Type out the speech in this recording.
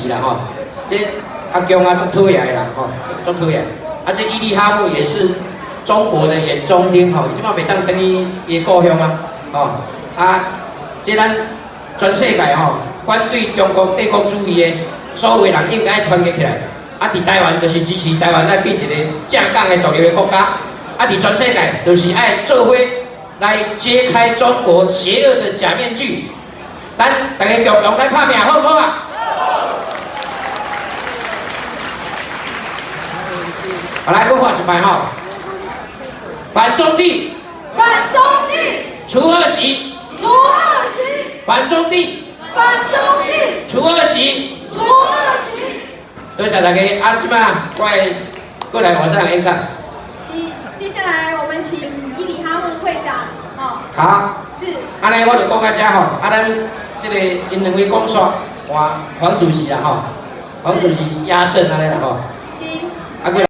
席啦吼。這阿強啊，足討厭的啦吼，足討厭。啊，這伊力哈木也是中國的眼中釘吼，伊這擺袂當轉去伊的故鄉啊，吼啊，這咱全世界吼反對中國帝國主義的所有人應該團結起來。啊，佇台灣就是支持台灣愛變一個正港的獨立的國家。啊，佇全世界就是愛做伙來揭開中國邪惡的假面具。咱大家共同來拍拚，好毋好啊？好，來，閣喊一擺吼！反中帝，反中帝，除惡習，除惡習，反中帝，反中帝，除惡習，除惡習。多謝大家。啊，這擺我會過來我上演講。是，接下來我們請伊里哈木會長，哦。好。是。按呢，我就講到這吼。啊，咱這個𪜶兩位講煞，換黃主席啦吼。黃主席壓陣按呢啦吼。是。啊，過來。